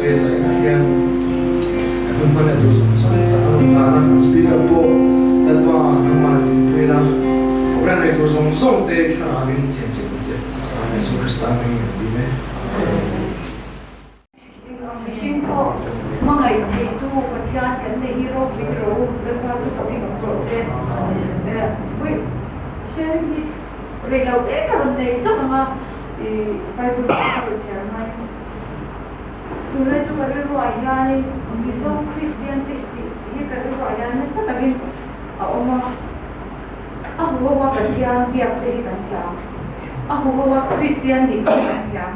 se zaina hian kan hun hman leh tur zawng zawng kan rawn hlan a, kan speaker pawh Lalpa nangmah dinpuina program nei tur zawng zawng te thlarauin chen chilh ang che. Yesu Krista hmingin kan ti e. Amen. Eng ang mihring pawh hmangaih theitu Pathian kan nei hi ropui ti rawh u, Lalpa chu fakin awm rawh se. Sharing hi rei lo te ka rawn nei zauh ang a, i Bible chu ka rawn chhiar ngai. Tunlai chu ka rilruah hianin Mizo Kristian te hi ka rilruah hian nasa takin a awm a, a huho a Pathian biak te hi kan thiam, a huho a Kristian nih te hi kan thiam.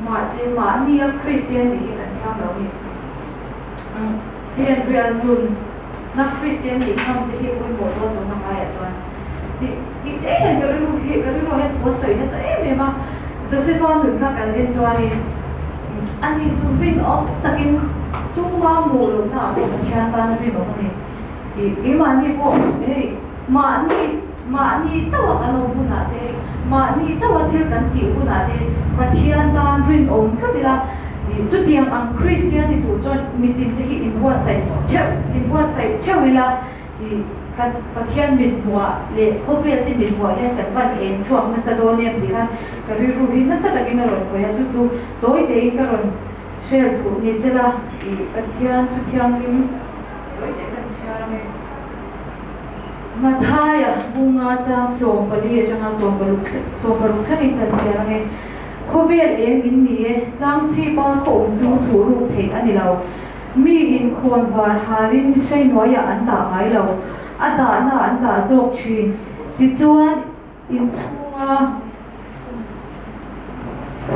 Mahse, mahnia Kristian nih hi kan thiam lo a ni. Fianrial nun na Kristian nih ngam te hi pawimawh dawn lo na ngaiah chuan tih tih te hian ka rilru hi ka rilruah hian thu a sawi nasa em em a. Josepha nun kha kan en chuanin ani chu rinawm takin tuma hmuh lohna ah pawh Pathian tan a rinawm a ni. Ih keimahni pawh hei mahni Mahni chauha kan awm hunah te, mahni chauha thil kan tih hunah te Pathian tan rinawm tlat ila, chutiang ang Kristian ni tur chuan mitin te hi inbuatsaih theuh inbuatsaih theuh ila, kan Pathian mithmuhah leh khawvel te mithmuhah hian kan van eng chhuak nasa dawn em tih khan ka rilru hi nasa takin a rawn khawih a, chu chu tawi tein ka rawn hriat duh ni sela, Pathian chu thianghlim tawi te kan chhiar ang e. Mathaia bunga chang 14 atanga 16 thlengin kan chhiar ang e. Khawvel eng in ni e, tlang chhipa khaw awm chu thuh ruk theih a ni lo. Mi in khawn var halin hreinuaiah an dah ngai lo, a dahna an dah zawk thin. Tichuan, inchhunga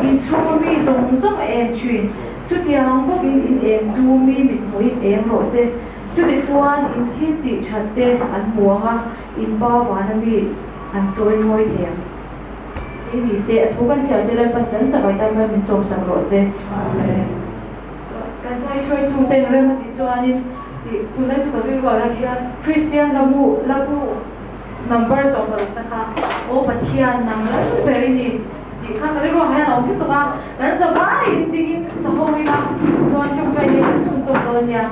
inchhunga mi zawng zawng a eng thin. Chutiang bawkin in eng chu mi mithmuhin eng rawh se. Chutichuan in thil tih that te an hmu ang a, in pa vana mi an chawi mawi thei ang. Hei ni se, a thu kan chhiar te Lalpan kan zavai tan hian min sawmsak rawh se. Amen. Kan zai hruaitu ten rem a tih chuanin tunlai chu kan rilruah hian Kristian lamu labu Number 16 te kha aw Pathian nang lal ber i ni tih kha ka rilruah hian a awm lutuk a, kan zavaiin dingin sa ho ila chuan tawngtai nen kan chhunzawm dawn nia.